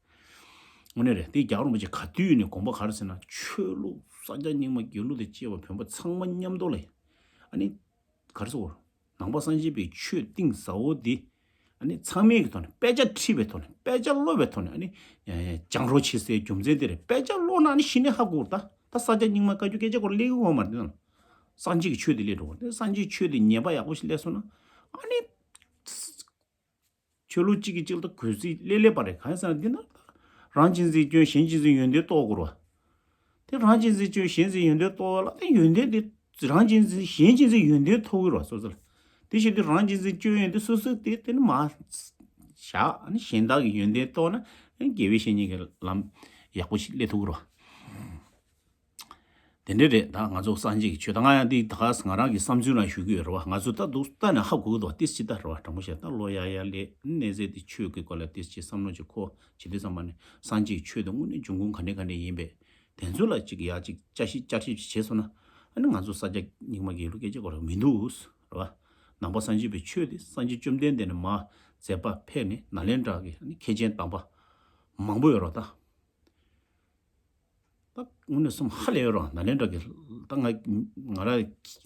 དངོས་གནས་རེད། དེ་རྒྱལ་བ་རིན་པོ་ཆེ་ག་དུས་ནས་དགོངས་པ་ག་རེ་ཟེར་ན་ཆོས་ལུགས་ས་སྐྱ་རྙིང་མ་དགེ་ལུགས་དང་བཅས་པ་བོན་པོ་ཚང་མ་མཉམ་དུ་ལ་ཨ་ནི་ག་རེ་ཟེར། ནང་པ་སངས་རྒྱས་པའི་ཆོས་གཏིང་ཟབ་པོ་འདི་ཨ་ནི་ཚང་མའི་གི་ཐོག་ནས་དཔེ་ཆ་ཁྲིད་པའི་ཐོག་ནས་དཔེ་ཆ་ཀློག་པའི་ཐོག་ནས་ཨ་ནི་སྦྱང་རོགས་བྱེད་སའི་རྒྱུ་མཚན་དེ་རེད། དཔེ་ཆ་ཀློག་ན་ཨ་ནི་གཞི་ནས་ཧ་གོ་ད་ད་ས་སྐྱ་རྙིང་མ་བཀའ་བརྒྱུད་སྐད་ཆ་སྐོར་གླེང་གི་ཡོད་མ་རེད། དེ་ནང་སངས་རྒྱས་ཀྱི་ཆོས་དེ་སླེབས་འགྲོ་བ་དེ་སངས་རྒྱས་ཆོས་དེ་ཉན་པ་ཡག་པོ་ཞིག་སླེབས་སོང་ན་ཨ་ནི། ཆོས་ལུགས་གཅིག་གིས་གཅིག་ལ་གུས་བརྩི་སླེབས་སླེབས་པ་རེད། གང་ཡིན་ཟེར་ན་འདི་ན་རང་གཅེས་འཛིན་སྐྱོན་གཞན་གཅེས་འཛིན་ཡོན་ཏན་རྟོགས་དགོས་རེད་བ། དེ་རང་གཅེས་འཛིན་སྐྱོན་གཞན་གཅེས་འཛིན་ཡོན་ཏན་རྟོགས་ལ་དེ་ཡོན་ཏན་དེ་རང་གཅེས་འཛིན་གཞན་གཅེས་འཛིན་ཡོན་ཏན་ཐོབ་ཀྱི་རེད་བ་སོ་སོ་ལ། དེ་བཞིན་དུ་རང་གཅེས་འཛིན་སྐྱོན་ཡོན་ཏན་སོ་སོ་དེ་དེ་ནི་མ་བཞག་ཨ་ནི་གཞན་དག་གི་ཡོན་ཏན་རྟོགས་ན་ཨ་ནི་དགེ་བའི་བཤེས་གཉེན་གྱི་ལམ་ཡག་པོ་ཞིག་སླེབས་ཐུབ་ཀྱི་རེད་བ། དེ་འདྲ་རེད། ད་ང་ཚོ་སངས་རྒྱས་ཀྱི་ཆོས་ད་ང་ཡང་འདི་ད་ག་ང་རང་གི་བསམ་ཚུལ་རང་ཞུ་གི་ཡོད་རེད་བ། ང་ཚོ་ད་འདུག་ལྟ་ནས་ཧ་གོ་གི་འདུག་བ། ཏིས་ཅི་ལྟར་རེད་བ། དྲང་པོ་བཤད་ད་ལོ་ཡ་ཡ་ལས་གནས་ཚད་དེ་ཆོས་ཀྱི་སྐོར་ལ་ཏིས་ཅི་བསམ་བློ་ཅིག་འཁོར་བྱེད་དུས་ཙམ་པ་ནས་སངས་རྒྱས་ཀྱི་ཆོས་དེ་དངོས་གནས་འབྱུང་ཁུངས་ག་འདྲ་ག་འདྲ་ཡིན་པས་དེ་ཚོ་ལ་ཅིག་ཡ་ཅིག་བསྐྱར་ཞིབ་བསྐྱར་ཞིབ་ཅིག་བྱས་སོང་ན་ཨ་ནི་ང་ཚོ་ས་སྐྱ་རྙིང་མ་དགེ་ལུགས་སྐད་ཆ་སྐོར་ལ་མི་འདུག་རེད་བ། ནང་པ་སངས་རྒྱས་པའི་ཆོས་དེ་སངས་རྒྱས་བཅོམ་ལྡན་འདས་ནས་མར་མཛད་པ་ཕེབས་ནས་ནཱ་ལེནྡྲ་གི་ཨ་ནི་མཁན་ཆེན་དམ་པ་མང་པོ་ཡོད་རེད་བ་ད། ད་དངོས་གནས་སེམས་ཧ་ལས་ཡོད་རེད་བ། ནཱ་ལེནྡྲ་གི་ད་ང་ང་རང་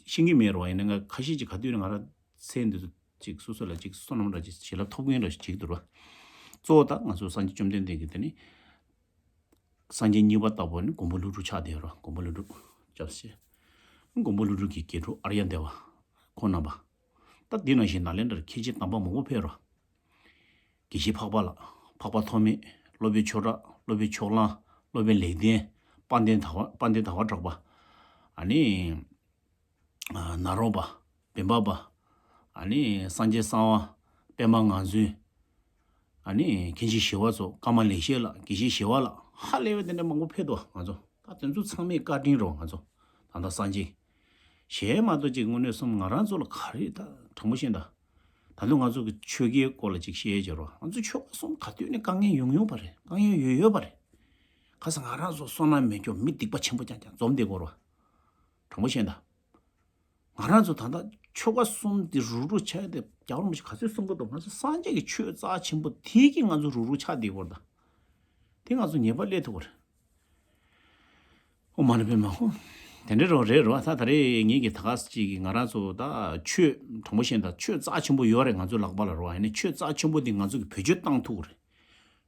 ཤེས་ཀྱི་མེད་རེད་བ། ཡིན་ན་ང་ཁ་ཤས་ཅིག་ག་དུས་ནས་ང་རང་ཚེ་འདི་ཚོ་ཅིག་སོ་སོ་ལ་ཅིག་བསོད་ནམས་འདྲ་ཅིག་བྱིན་རླབས་ཐོབ་མཁན་འདྲ་ཞིག་བྱེད་ཀྱི་འདུག་རེད་བ། གཙོ་བོ་ད་ང་ཚོ་སངས་རྒྱས་བཅོམ་ལྡན་འདས་ཀྱི་དེ་ནི་སངས་རྒྱས་གཉིས་པ་ལྟ་བུ་ནི་མགོན་པོ་ཀླུ་སྒྲུབ་ཆགས་བསྡད་ཡོད་རེད་བ། མགོན་པོ་ཀླུ་སྒྲུབ་སྐྱབས་སུ་མཆི། མགོན་པོ་ཀླུ་སྒྲུབ་ཀྱི་དགེ་ཕྲུག་ཨརྱ་དེ་བ་ཁོང་རྣམ་པ། ད་འདི་ནང་བཞིན་ནཱ་ལེནྡྲར་མཁན་ཆེན་དམ་པ་མང་པོ་ཕེབས་རེད་བ། དགེ་བཤེས་འཕགས་པ་ལགས། འཕགས་པ་ཐོགས་མེད། སློབ་དཔོན་ཆོས་གྲགས། སློབ་དཔོན་ཕྱོགས་གླང་། སློབ་དཔོན་ལེགས་ལྡན། དཔལ་ལྡན་ཟླ་བ། དཔལ་ལྡན་ཟླ་བ་གྲགས་པ། ཨ་ནི། ཨ། ནཱ་རོ་པ། བེམ་པ་པ། ཨ་ནི་སངས་རྒྱས་གསང་བ། པདྨ་ངང་ཚུལ། ཨ་ནི་མཁན་ཆེན་ཞི་བ་འཚོ། ཀ་མ་ལེགས་བཤད་ལགས། དགེ་བཤེས་ཞི་བ་ལགས། ཧ་ལས་པའི་དེ་འདྲ་མང་པོ་ཕེབས་འདུག་ང་ཚོ་ད་དེ་ཚོ་ཚང་མའི་བཀའ་དྲིན་རེད་བ། ང་ཚོ་ད་ལྟ་སངས་རྒྱས་གཞན་མ་གཏོགས་ཅིག་དངོས་གནས་སོང་ང་རང་ཚོ་ལ་ག་རེ་ད་དྲང་པོ་བཤད་ད། ད་དུང་ང་ཚོ་གི་ཆོས་ཀའི་སྐོར་ལ་ཅིག་བཤད་ཡས་བྱས་རོགས། ང་ཚོ་ཆོལ་ཁ་གསུམ་ག་དུས་ནས་དཀའ་ངལ་ཡོང་ཡོང་པ་རེད། དཀའ་ངལ་ཡོད་ཡོད་པ་རེད། ཁ་སང་ང་རང་ཚོ་བསོད་ནམས་མེད་ཀྱོག་མི་སྡིག་པ་ཆེན་པོ་རྐྱང་རྐྱང་འཛོམས་བསྡད་ཀྱི་ཡོད་རེད་བ། དྲང་པོ་བཤད་ད། ང་རང་ཚོ་ད་ལྟ་ཆོལ་ཁ་གསུམ་དེ་རུག་རུག་ཆགས་ཡས་དེ་རྒྱལ་བ་རིན་པོ་ཆེ་ག་ཚོད་གསུང་གི་འདུག་ང་ཚོ་སངས་རྒྱས་ཀྱི་ཆོས་རྩ་ཆེན་པོ་དེ་གིས་ང་ཚོ་རུག་རུག་ཆགས་བསྡད་ཀྱི་ཡོད་རེད་ད། དེ་ང་ཚོ་ངེས་པར་སླེབས་ཐུབ་ཀྱི་རེད། ཨོཾ་མ་ཎི་པདྨེ་ཧཱུྃ། དེ་འདྲ་རོ་རེད་རོ། ད་ད་རེས་ངེད་ཀྱི་ད་ག་ཅིག་གི་ང་རང་ཚོ་ད་ཆོས་དྲང་པོ་བཤད་ན་ད་ཆོས་རྩ་ཆེན་པོ་ཡོད་རེད་ང་ཚོའི་ལག་པ་ལ་རོ། ཡིན་ནའི་ཆོས་རྩ་ཆེན་པོ་འདི་ང་ཚོ་གི་བེད་སྤྱོད་བཏང་ཐུབ་རེད།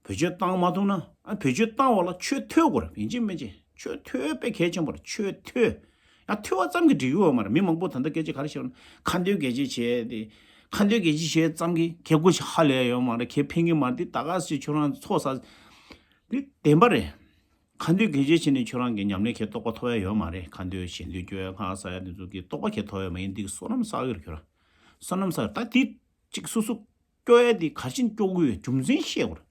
བེད་སྤྱོད་བཏང་མ་ཐུབ་ན་ཨ་བེད་སྤྱོད་བཏང་བ་ལ་ཆོས་ཐོས་དགོས་རེད། ཡིན་གཅིག་མིན་གཅིག་ཆོས་ཐོས་དཔེ་གལ་ཆེན་པོ་རེད། ཆོས་ཐོས། ཡང་ཐོས་པ་ཙམ་གྱིས་འགྲིག་གི་ཡོད་མ་རེད། མི་མང་པོ་ད་ལྟ་སྐད་ཆ་ག་རེ་བཤད་ན་ཁ་འདོན་སྐད་ཆ་བྱས་ཏེ། ཁ་འདོན་སྐད་ཆ་བྱས་ཙམ་གྱིས་ཁྱེད་སྒོ་ཞིག་ཧ་ལས་ཡོད་མ་རེད། ཁྱེད་ཕན་གྱི་མ་རེད། འདི་ད་ག་ཟེ་ཁྱོད་རང་ཚོ་ས་འདི་བདེན་པ་རེད། ཁ་འདོན་སྐད་ཆ་བྱས་ནས་ཁྱོད་རང་གི་ཉམས་ལེན་ཁྱེད་རྟོགས་པ་ཐོབ་ཡ་ཡོད་མ་རེད། ཁ་འདོན་ཞལ་འདོན་སྐྱོ་ཡ་ཁ་ཟ་ཡ་འདི་ཚོ་གི་རྟོགས་པ་ཁྱེད་ཐོབ་ཡ་མ་ཡིན། འདི་གི་བསོད་ནམས་བསགས་ཡོད་རེད། ཁྱོད་རང་བསོད་ནམས་བསགས་ཡོད། ད་འདི་གཅིག་སོ་སོ་སྐྱོ་ཡ་དེ་ག་རེ་བྱས་ནས་སྐྱོ་གི་ཡོད་རྒྱུ་མཚན་བཤད་དགོས་རེད།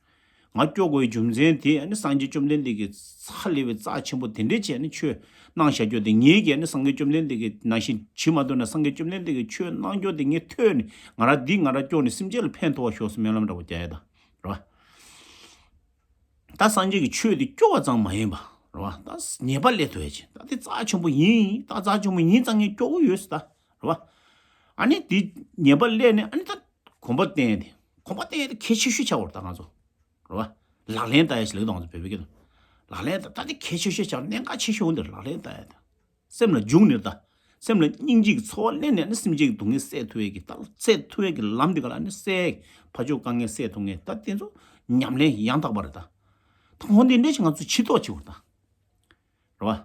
ང་སྐྱོ་དགོས་ཡའི་རྒྱུ་མཚན་དེ་ཨ་ནི་སངས་རྒྱས་བཅོམ་ལྡན་འདས་ཀྱིས་ཧ་ལས་པའི་རྩ་ཆེན་པོ་དེ་འདྲས་བྱས་ནས་ཆོས་གནང་བཞག་རྒྱུ་དེ་ངེད་ཀྱིས་ཨ་ནི་སངས་རྒྱས་བཅོམ་ལྡན་འདས་ཀྱི་ནང་བཞིན་བྱེད་མ་ཐུབ་ན་སངས་རྒྱས་བཅོམ་ལྡན་འདས་ཀྱིས་ཆོས་གནང་རྒྱུ་དེ་ངས་ཐོས་ནས་ང་རང་འདི་ང་རང་སྐྱོ་ནས་སེམས་ཅན་ལ་ཕན་ཐོགས་པ་ཤོག་ཟེར་སྨོན་ལམ་འདྲ་པོ་རྒྱག་ཡ་ད་རེད་བ། ད་སངས་རྒྱས་ཀྱི་ཆོས་དེ་སྐྱོ་བ་ཙམ་མ་ཡིན་པ་རེད་བ། ད་ཉེས་པ་སླད་ཐུབ་ཡ་ཅིག་ད་དེ་རྩ་ཆེན་པོ་ཡིན། ད་རྩ་ཆེན་པོ་ཡིན་ཙང་ངས་སྐྱོ་གི་ཡོད་ཟེར་ད། རེད་བ། ཨ་ནི་དེ་ཉེས་པ་སླད་ནས་ཨ་ནི་ད་གོམ་པ་བསྟན་ཏེ་གོམ་པ་བསྟན་ཏེ་གལ་ཆེ་ཤོས་ཆགས་པ་རེད་ད་ང་ཚོ། རེད་བ། ལག་ལེན་བསྟར་ཡ་ཞིག་ལབ་ཀྱི་འདུག་ང་ཚོ་བོད་པའི་སྐད་དུ། ལག་ལེན་བསྟར་ད་དེ་གལ་ཆེ་ཤོས་ཆགས་གནད་འགག་ཆེ་ཤོས་འདིར་ལག་ལེན་བསྟར་ཡ་ད། སེམས་ལ་འཇུག་ནས་ད། སེམས་ལ་སྙིང་རྗེ་གི་ཚོར་བ་སླེབས་ནས་ཨ་ནི་སེམས་ཅན་གྱི་སྡུག་བསྔལ་སེལ་ཐུབ་ཡས་ཀྱི་ད་སེལ་ཐུབ་ཡས་ཀྱི་ལམ་འདི་ག་ལ་ཨ་ནི་སེལ་ཕར་ཕྱོགས་དཀའ་ངལ་སེལ་ཐུབ་མཁན་ད་དེ་ཚོ་ཉམས་ལེན་ཡང་དག་པ་རེད་ད། ད་འོ་འདི་འདྲས་ཞིག་ང་ཚོས་བྱེད་ཐུབ་པ་བྱེད་དགོས་རེད་ད། རེད་བ།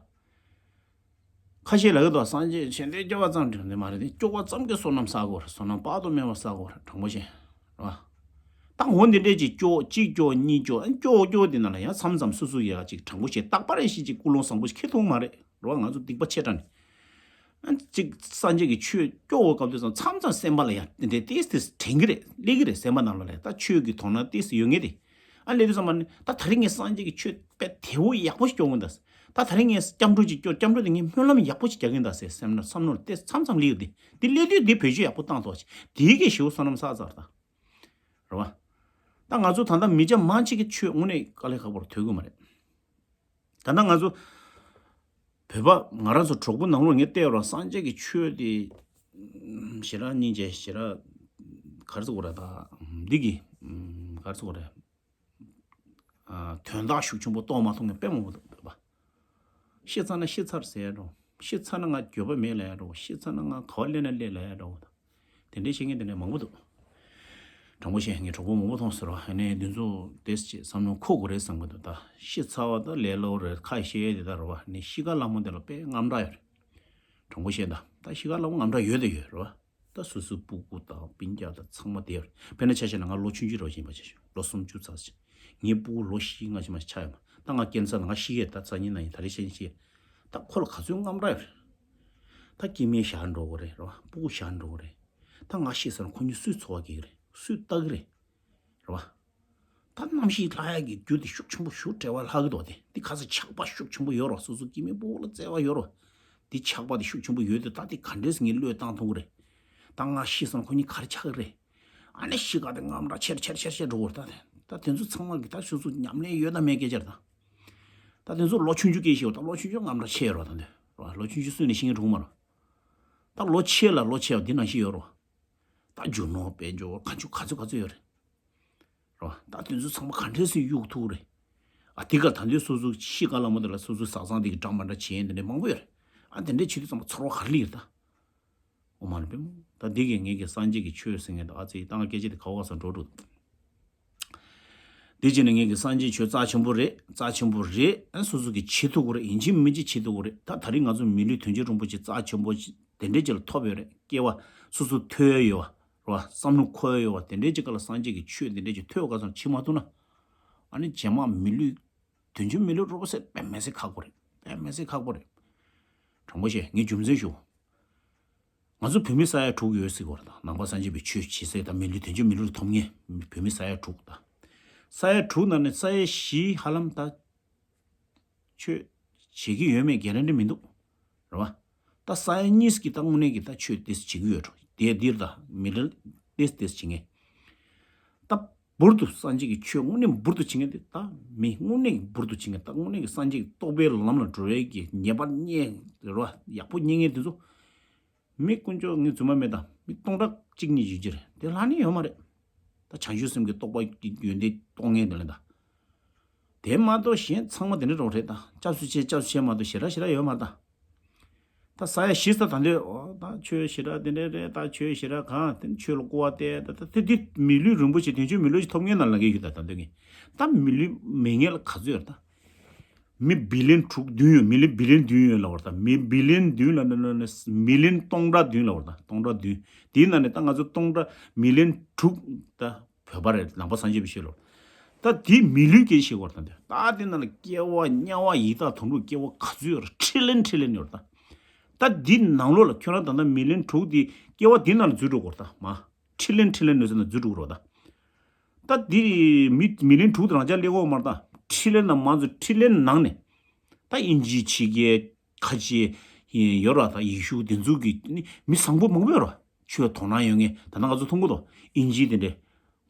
ཁ་ཤས་ལབ་ཀྱི་འདུག་སངས་རྒྱས་ཆེ་འདོད་སྐྱོ་བ་ཙམ་དྲན་ནི་མ་རེད་དེ། སྐྱོ་བ་ཙམ་གྱིས་བསོད་ནམས་བསགས་དགོས་རེད། བསོད་ནམས་དཔག་ཏུ་མེད་པ་བསགས་དགོས་རེད། དྲང་པོ་བཤད། རེད་བ། ད་འོ་འདི་འདྲས་ཀྱི་སྐྱོ་གཅིག་སྐྱོ་གཉིས་སྐྱོ་ཨ་སྐྱོ་སྐྱོ་འདི་ནང་ལ་ཡང་མཚམས་མཚམས་སོ་སོ་ཡ་གཅིག་དྲང་པོ་བཤད་རྟག་པར་ཡེ་ཤེས་ཀྱི་ཀུན་སློང་བཟང་པོ་ཞིག་ཁེལ་ཐུབ་མ་རེད། རེད་བ། ང་ཚོ་སྡིག་པ་ཆེ་དྲགས་ནས། ཨ་གཅིག་སངས་རྒྱས་ཀྱི་ཆོས་སྐྱོ་བོ་སྐབས་དུས་ཙམ་མཚམས་མཚམས་སེམས་པ་ལ་ཡ་དེ་འདྲས་ཏིས་ཏིས་དྲན་གྱི་རེད། སླེབས་ཀྱི་རེད། སེམས་པ་ནང་ལ་ལས་ད་ཆོས་ཀྱི་དོ་སྣང་ཏིས་ཡོད་ངེས་དེ། ཨ་ལས་དུས་ཙམ་པ་ནི་ད་ད་རིང་ངས་སངས་རྒྱས་ཀྱི་ཆོས་དཔེ་དེ་བོ་ཡག་པོ་ཞིག་སྐྱོ་གི་འདུག་ད་ད་རིང་ངས་སྐྱབས་འགྲོ་ཅིག་སྐྱོ། སྐྱབས་འགྲོ་དེ་ངས་སྨོན་ལམ་ཡག་པོ་ཞིག་རྒྱག་གི་འདུག་ཟེར་སེམས་ན་བསམ་མནོ་དེ་མཚམས་མཚམས་སླེབས་ཡོད་དེ། དེ་སླེབས་དུས་དེ་བེད་སྤྱོད་ཡག་པོ་བཏང་ཐུབ་ཅིག་དེའི་གི་ཞེ་པོ་བསོད་ནམས་བསགས་ཚར་ད། རེད་བ། ད་ང་ཚོ་ད་ལྟ་མི་སྐྱ་མང་ཆེ་གི་ཆོས་དངོས་གནས་དཀའ་ལས་ཁག་པོ་རེད། ཐོས་གི་མ་རེད། ད་ལྟ་ང་ཚོ་བོད་པ་ང་རང་ཚོ་གྲོགས་པོ་ནང་ལོགས་ངས་བལྟས་རོགས་སངས་རྒྱས་ཀྱི་ཆོས་དེ་ཞེ་དྲག་སྙིང་རྗེ་ཞེ་དྲག་ག་རེ་ཟེར་དགོས་རེད། ད་འདི་གི་ག་རེ་ཟེར་དགོས་རེད། དོན་དག་ཤུགས་ཆེན་པོ་རྟོགས་མ་ཐུབ་མཁན་དཔེ་མང་པོ་འདུག་བོད་པ། ཤི་ཚར་ན་ཤི་ཚར་ཟེར་ཡ་འགྲོ། ཤི་ཚར་ན་ང་འགྱོད་པ་མེད་ལབ་ཡ་འགྲོ། ཤི་ཚར་ན་ང་ག་བ་སླེབས་ན་སླེབས་ལབ་ཡ་འགྲོ། དེ་འདྲའི་བཤད་མཁན་དེ་འདྲ་མང་པོ་འདུག་དྲང་པོ་བཤད་ངས་གྲོགས་པོ་མང་པོ་མཐོང་ཟེར་བ་ཨ་ནི་འདི་ཚོ་དེ་ཅི་བསམ་བློ་འཁོར་དགོས་རེད་བསམ་གི་འདུག་ད་ཤི་ཚར་བ་ད་ལས་སླ་པོ་རེད། ཁ་བཤད་ཡས་དེ་ད་རེད་བ། ནི་ཤི་ཁ་སླ་མོ་དེ་ལ་དཔེ་དངངས་སྐྲག་ཡོད་རེད། དྲང་པོ་བཤད་ད་ད་ཤི་ཁ་སླ་པོ་དངངས་སྐྲག་ཡོད་དེ་ཡོད་རེད་བ། ད་སོ་སོའི་སྤུ་གུ་དང་སྤུན་ཀྱག་དང་ཚང་མ་དེ་ཡོད་རེད། དཔེར་ན་ཆ་བཞག་ན་ང་ལོ་ཆུང་ཆུང་རེད་བ། བཞིན་པ་ཆ་བཞག་ལོ་སུམ་ཅུ་ཙམ་ཞིག་ངའི་སྤུ་གུ་ལོ་བཞི་ལྔ་ཞིག་མ་ཞིག་ཆགས་ཡོད་མ། ད་ང་སྐྱེ་ས་ན་ང་ཤི་ཡས་ད་རྩ་ཉིན་ན་ཡིན་ད་རེས་ཤི་ཤི་ཡས། ད་ཁོ་ལ་ག་ཚོད་དངངས་སྐྲག་ཡོད་རེད། ད་སྐྱེ་དམན་ཞར་འགྲོ་གི་རེད་རེད་བ། སྤུ་གུ་ཞར་འགྲོ་གི་རེད། ད་ང་ཤི་ས་ན་ཁོ་གཉིས་སུས་འཚོ་བ་སྐྱེལ་གི་རེད། སུས་ལྟ་གི་རེད། རེད་བ། ད་རྣམ་ཤེས་ལྷག་ཡག་གི་རྒྱུ་དེ་ཤུགས་ཆེན་པོ་ཞེ་དྲག་བ་ལྷག་གི་འདུག་སྟེ། འདི་ཁ་སང་ཆགས་པ་ཤུགས་ཆེན་པོ་ཡོད་རེད་བ། སོ་སོ་སྐྱེ་དམན་སྤུ་གུ་ལ་བརྩེ་བ་ཡོད་རེད་བ། འདི་ཆགས་པ་དེ་ཤུགས་ཆེན་པོ་ཡོད་དེ་ད་དེ་ག་འདྲས་སེ་ངས་བློས་བཏང་ཐུབ་ཀྱི་རེད། ད་ང་ཤི་སོང་ན་ཁོ་གཉིས་ག་རེ་ཆགས་ཀྱི་རེད། ཨ་ནི་ཤི་ཁ་དེ་དངངས་སྐྲག་ཆེར་ཆེར་ཆེར་ཆེར་འགྲོ་གི་རེད། ད་དེ་ད་དེ་ཚོ་ཚང་མ་གི་ད་སོ་སོ་ཉམས་ལེན་ཡོད་དང་མེད་སྐད་ཆ་རེད་ད། ད་དེ་ཚོ་ལོ་ཆུང་ཆུང་སྐད་ཆ་ཡོད། ད་ལོ་ཆུང་ཆུང་དངངས་སྐྲག་ཆེ་ཡོད་རེད་བ། ད་འདི་རེད་བ། ལོ་ཆུང་ཆུང་སུས་ནས་ཤི་མཁན་འགྲོ་གི་མ་རེད། ད་ལོ་ཆེ་ལ་ལོ་ཆེ་བ་འདི་ནང་བཞིན་ཡོད་རེད་བ། ད་རྒྱུ་ནོར་དཔལ་འབྱོར་ག་ཚོད་ག་ཚོད་ག་ཚོད་ཡོད་རེད། རེད་བ། ད་དེ་ཚོ་ཚང་མ་ག་འདྲས་སེ་གཡུག་ཐུབ་རེད། ཨ་དེ་ག་ད་འདི་སོ་སོ་ཤི་ཁ་སླ་མོ་དེ་ལ་སོ་སོའི་བཟའ་ཚང་དེ་གི་འདྲ་མ་འདྲ་བྱེད་ཡས་དེ་འདྲ་མང་པོ་ཡོད་རེད། ཨ་དེ་འདྲས་བྱེད་དུས་ཚང་མ་ཚོར་བ་ག་རེ་སླེབས་ཡོད་ད། ཨོ་མ་ལ་པེ་མོ། ད་འདི་གས་ངེད་ཀྱི་སངས་རྒྱས་ཀྱི་ཆོས་ཟེར་མཁན་དེ་ཨ་ཙི་ད་ང་སྐད་ཆ་དེ་ག་བ་ག་ས་འགྲོ་འགྲོ། འདི་བྱས་ནས་ངེད་ཀྱི་སངས་རྒྱས་ཆོས་རྩ་ཆེན་པོ་རེད། རྩ་ཆེན་པོ་རེད། ཨ་སོ་སོ་གི་བྱེད་ཐུབ་ཀྱི་རེད། ཡིན་གཅིག་མིན་གཅིག་བྱེད་ཐུབ་ཀྱི་རེད། ད་ད་རིང་ང་ཚོ་མི་ལུས་དོན་བྱེད་རིན་པོ་ཆེ་རྩ་ཆེན་པོ་ཞིག་དེ་འདྲས་ཅིག་ལ་ཐོབ་ཡོད་རེད། སྐྱེ་བ་སོ་སོ་ཐོས་ཡོད་བ་རེད་བ། བསམ་བློ་འཁོར་ཡོད་བ། དེ་འདྲས་ཅིག་ག་ལ་སངས་རྒྱས་ཀྱི་ཆོས་དེ་འདྲས་ཅིག་ཐོས་ག་ཙམ་བྱེད་མ་ཐུབ་ན། ཨ་ནི་རྗེས་མ་མི་ལུས་དོན་བྱེད་མི་ལུས་རོ་སེ་དཔེ་མི་སྲིད་ཁག་པོ་རེད། དཔེ་མི་སྲིད་ཁག་པོ་རེད། དྲང་པོ་བཤད་ངས་རྒྱུ་མཚན་ཞུ། ང་ཚོ་བོད་མི་ས་ཡ་དྲུག་ཡོད་ཟེར་གོ་རེད་ད། ནང་པ་སངས་རྒྱས་པའི་ཆོས་བྱེད་ས་ད་མི་ལུས་དོན་བྱེད་མི་ལུས་ཐོབ་མཁན་བོད་མི་ས་ཡ་དྲུག་ད། ས་ཡ་དྲུག་ནང་ནས་ས་ཡ་བཞི་ཧ་ལམ་ད་ཆོས་བྱེད་ཀྱི་ཡོད་མེད་གྷེ་རན་ཊི་མི་འདུག་རེད་བ། ད་ས་ཡ་གཉིས་ཀྱི་ད་དངོས་གནས་ཀྱི་ད་ཆོས་དེ་བྱེད་ཀྱི་ཡོད་འགྲོ། དེ་འདིར་ད་མི་ལ་དེ་དེ་བྱེད་མཁན། ད་འབུར་དུ་སངས་རྒྱས་ཀྱི་ཆོས་དངོས་གནས་འབུར་དུ་བྱེད་མཁན་དེ་ད་མི་དངོས་གནས་ཀྱི་འབུར་དུ་བྱེད་མཁན། ད་དངོས་གནས་ཀྱི་སངས་རྒྱས་ཀྱི་རྟོགས་པའི་ལམ་ལ་འགྲོ་བའི་གི་ངེས་པ་རྙེད་རེད་བ། ཡག་པོ་རྙེད་མཁན་དེ་ཚོ། མི་དཀོན་མཆོག་ངས་རྫུན་མ་མེད་ད། མི་སྟོང་ཕྲག་གཅིག་གཉིས་ཡོད་ཀྱི་རེད། དེ་ལྷག་ནི་ཡོད་མ་རེད། ད་བྱང་ཆུབ་སེམས་ཀྱི་རྟོགས་པ་ཡོན་ཏན་རྟོགས་མཁན་དེ་ལ་ད། དེ་མ་གཏོགས་གཞན་ཚང་མ་དེ་འདྲ་རོགས་རེད་ད། སྐྱབས་སུ་མཆི་སྐྱབས་སུ་མཆི་མ་གཏོགས་ཞེ་དྲག་ཞེ་དྲག་ཡོད་མ་རེད་ད། ད་ས་ཡ་བཞི་ས་ད་འདོད་ཨོ་ད་ཆོས་ཞེ་དྲག་དེ་འདྲས་རེད། ད་ཆོས་ཞེ་དྲག་གང་དེ་ཆོས་ལ་སྐུར་བ་བསྟན། ད་ད་དེ་དེ་མི་ལུས་རིན་པོ་ཆེ་དོན་ཆེན་མི་ལུས་ཅིག་ཐོབ་མཁན་ནང་ལ་ངས་ཡོད། ད་ད་འདོད་ངས་ད་མི་ལུས་མེད་མཁན་ལ་ག་ཚོད་ཡོད་ད། མི་བི་ལིན་དྲུག་བདུན་ཡོད། མི་ལིན་བི་ལིན་བདུན་ཡོད་ལབ་པ་རེད་ད། མི་བི་ལིན་བདུན་ལ་ན་ན་ན་མི་ལིན་སྟོང་ཕྲག་བདུན་ལབ་པ་རེད་ད། སྟོང་ཕྲག་བདུན། དེའི་ནང་ནས་ད་ང་ཚོ་སྟོང་ཕྲག་མི་ལིན་དྲུག་ད་བོད་པ་རེད། ནང་པ་སངས་རྒྱས་པའི་ཆོས་ལ། ད་དེ་མི་ལུས་སྐྱེ་ཤེས་བར་དང་དེ་ད་དེ་ནང་ལ་སྐྱེ་བ་དམྱལ་བ་ཡི་དྭགས་དུད་འགྲོ་སྐྱེ་བ་ག་ཚོད་ཡོད་རེད། ཁྲི་ལན་ཁྲི་ལན་ཡོད་རེད་ད། ད་དེ་ནང་ལོགས་ལ་ཁྱོད་རང་ད་ལྟ་མི་ལིན་དྲུག་དེ་སྐྱེ་བ་དེ་ནང་ལ་འཛུལ་འགྲོ་དགོས་རེད་ད། མ་ཁྲི་ལན་ཁྲི་ལན་ནོར་ས་ནང་འཛུལ་འགྲོ་དགོས་རེད་ད། ད་དེ་མི་མི་ལིན་དྲུག་དེ་རང་ཅག་སླེབས་ཡོད་མ་རེད་ད། ཁྲི་ལན་ནང་མ་འཛུལ་ཁྲི་ལན་ནང་ནས་ད་དབྱིན་ཇི་ཕྱི་རྒྱལ་ཁ་ཆེ་ཡོད་ར། ད་ཡེ་ཤུ་དེ་ཚོ་གི་ནི་མི་བཟང་པོ་མང་པོ་ཡོད་ར། ཆོས་དོ་སྣང་ཡོད་མཁན་ད་ལྟ་ང་ཚོ་མཐོང་གི་འདུག་དབྱིན་ཇི་དེ་འདྲས།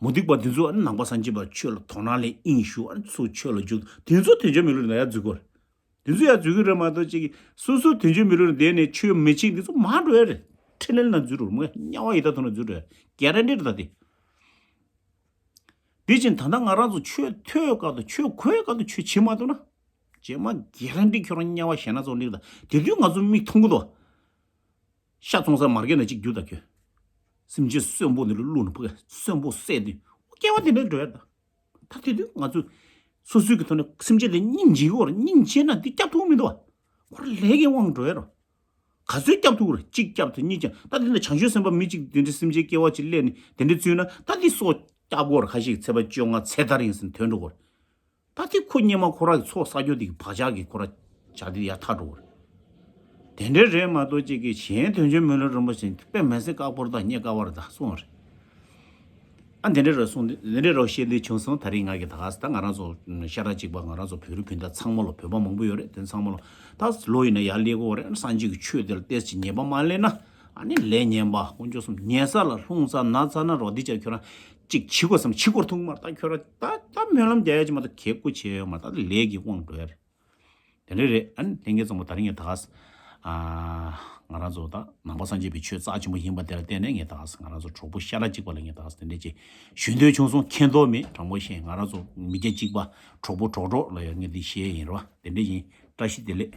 མུ་སྟེགས་པ་དེ་ཚོ་ཨ་ནི་ནང་པ་སངས་རྒྱས་པ་ཆོས་ལ་དོ་སྣང་སླེབས་དབྱིན་ཞུ་ཨ་ནི་ཚུར་ཆོས་ལ་འཇུག་དེ་ཚོ་དོན་ཆེན་མི་ལུས་ནང་ཡར་འཛུལ་གི་རེད། དེ་ཚོ་ཡར་འཛུལ་གི་རེད་མ་གཏོགས་ཅིག་གིས་སོ་སོ་དོན་ཆེན་མི་ལུས་ནང་བསྡད་ནས་ཆོས་མི་བྱེད་དེ་ཚོ་མར་འགྲོ་ཡ་རེད། ཁྲི་ལན་ནང་འཛུལ་འགྲོ་རེད་མོ། དམྱལ་བ་ཡི་དྭགས་དུད་འགྲོ་འཛུལ་འགྲོ་ཡ་གེ་རན་ཊི་རེད་ད་དེ། དེ་བཞིན་ད་ལྟ་ང་རང་ཚོ་ཆོས་ཐོས་སྐབས་དང་ཆོས་གོ་སྐབས་དང་ཆོས་བྱེད་མ་ཐུབ་ན། རྗེས་མ་གེ་རན་ཊི་ཁྱོད་རང་དམྱལ་བ་ཞེད་སྣང་ཚོགས་སླེབས་ད། དེ་དུས་ང་ཚོ་མིག་མཐོང་གི་འདུག་ཤ་ཚོང་ས་མར་གད་ནང་གཅིག་རྒྱུག་ད་ཁྱོད། སེམས་ཅན་གསོན་པོ་འདི་ལ་བླུགས་ནས་ཕུ་ག་གསོན་པོ་བསད་དུས་སྐྱེ་བ་དེ་འདྲ་འགྲོ་ཡ་ད། ད་དེ་དུས་ང་ཚོས་སོ་སོའི་གི་ཐོག་ནས་སེམས་ཅན་དེ་སྙིང་རྗེ་གི་བར་སྙིང་རྗེ་ན་འདི་སྐྱབས་ཐུབ་མི་འདུག་བ། ཁོ་རང་ལས་ཀྱི་དབང་འགྲོ་ཡ་རོ། ག་ཚོད་སྐྱབས་ཐུབ་རེད། གཅིག་སྐྱབས་ཐུབ་གཉིས་སྐྱབས། ད་དེ་འདྲ་བྱང་ཆུབ་སེམས་དཔའ་མི་གཅིག་དེ་འདྲའི་སེམས་ཅན་སྐྱེ་བ་གཅིག་སླེབས་ནས་དེ་འདྲ་བཙུན་ན་ད་དེ་སྲོག་སྐྱབས་དགོས་རེད། ཁ་ཤས་ཀྱི་ཚེས་པ་བཅོ་ལྔ་ཚེ་ཐར་ཡིན་ཟེར་ནས་ཐོན་འགྲོ་དགོས་རེད། ད་དེ་ཁོ་སྔོན་མ་ཁོ་རང་གི་ཚོགས་བསགས་རྒྱུ་དེ་གི་བག་ཆགས་ཀྱིས་ཁོ་རང་བྱ་དེ་ཡར་ཐར་འགྲོ་གི་རེད། དེ་འདྲའི་རེད་མ་གཏོགས་ཅིག་གི་གཞན་དོན་ཆེན་མི་ལུས་རིན་པོ་ཆེ་དཔེ་མི་སྲིད་དཀགས་པོ་རེད་ད། རྙེད་དཀའ་བ་རེད་ད་གསུངས་པ་རེད། ཨ་དེ་འདྲའི་རེད་གསུངས་དེ་འདྲའི་རེད་བཤད་འདོད་བྱུང་སོང་། ད་རིང་ང་གི་ད་ག་ས་ད་ང་རང་ཚོ་ཤ་ཁྲག་གཅིག་པ་ང་རང་ཚོ་བོད་རིགས་སྤུན་ཟླ་ཚང་མ་ལ་བོད་པ་མང་པོ་ཡོད་རེད། དེ་ཚང་མ་ལ་ད་ལོ་ཡིན་ན་ཡར་སླེབས་དགོས་རེད། སངས་རྒྱས་ཀྱི་ཆོས་དེ་ལ་ཏོག་ཙམ་ཉེས་པ་མ་སླེབས་ན་ཨ་ནི་ལས་ངན་པ་དཀོན་མཆོག་གསུམ་ཉེ་ས་ལ་ལྷུང་ས་ན་ཚ་ན་རོ་འདི་ཅག་ཁྱོད་རང་གཅིག་བྱེད་དགོས་བསམ་བྱེད་དགོས་ཐུག་མ་རེད། ད་ཁྱོད་རང་ད་ད་སྨོན་ལམ་རྒྱག་ཡ་ཅིག་མ་གཏོགས་གལ་དགོས་བྱས་ཡོད་མ་རེད། ད་ལས་ཀྱི་དབང་འགྲོ་ཡ་རེད། དེ་འདྲ་རེད། ཨ་ནི་ལྷན་རྒྱས་ཚང་མ་ད་རིང་ངས་ད་ག་ས་ཨ་ང་རང་ཚོ་ད་ནང་པ་སངས་རྒྱས་པའི་ཆོས་རྩ་ཆེན་པོ་ཡིན་པ་དེ་ལ་བརྟེན་ནས་ངས་ད་ག་ས་ང་རང་ཚོ་གྲོགས་པོ་ཤ་ཁྲག་གཅིག་པ་ལ་ངས་ད་ག་ས་དེ་འདྲ་ཅིག་ཞུ་འདོད་བྱུང་སོང་། མཁྱེན་རྟོགས་མེད་དྲང་པོ་བཤད། ང་རང་ཚོ་མི་སྐྱ་གཅིག་པ་གྲོགས་པོ་གྲོགས་གྲོགས་ལ་ཡང་ངས་འདི་བཤད་ཡིན་རོ། དེ་འདྲ་ཡིན། བཀྲ་ཤིས་བདེ་ལེགས།